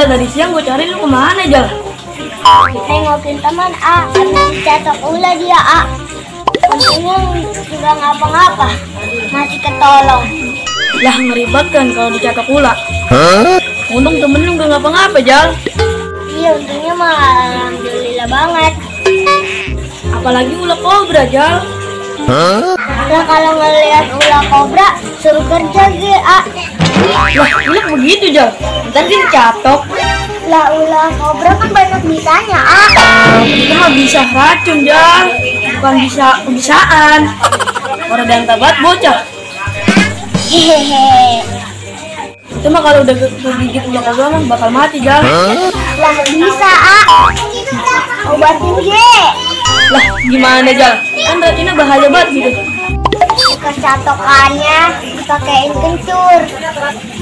Dari siang gue cari lu kemana, Jal? Nengokin teman, habis dicetok ulah dia, untungnya juga ngapa-ngapa, masih ketolong. Lah meribetkan kalau dicetok ulah. Untung temen lu gak ngapa-ngapa, Jal. Iya, untungnya mah alhamdulillah banget. Apalagi ulah kobra, Jal. Lah kalau ngelihat ulah kobra, suruh kerja ge, Lah, ulah begitu, Jal. Ntar dia dicatok. Lah ulah kobra kan banyak bisanya, Itu mah bisa racun, Jal. Bukan bisa-bisaan. Orang yang tabat bocah. Hehehe. Itu mah kalau udah kegigit ulah kobra mah bakal mati, Jal. Lah bisa, obatin ge. Lah, gimana, Jal? Kan racunnya bahaya banget gitu. Kecatokannya dipakein kencur,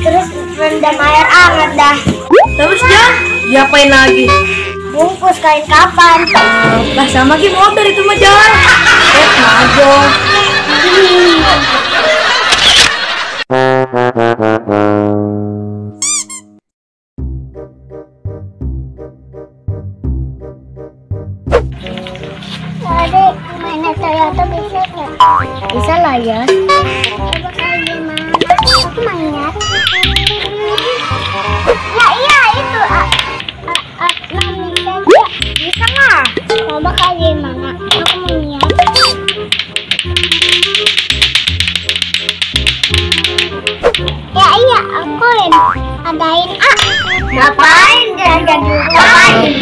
terus rendam air hangat dah. Terus, Jal, diapain lagi? Bungkus kain kapan. Lah sama Ki motor itu mah, Jal. Ngajo. Adik, mainnya Toyota bisa nggak? Bisa lah ya. Coba kayak gimana? Aku mainnya. Ya iya itu. Mami bisa nggak? Coba kayak gimana? Aku mainnya. Ya iya, aku adain Ngapain? Jangan ngapain?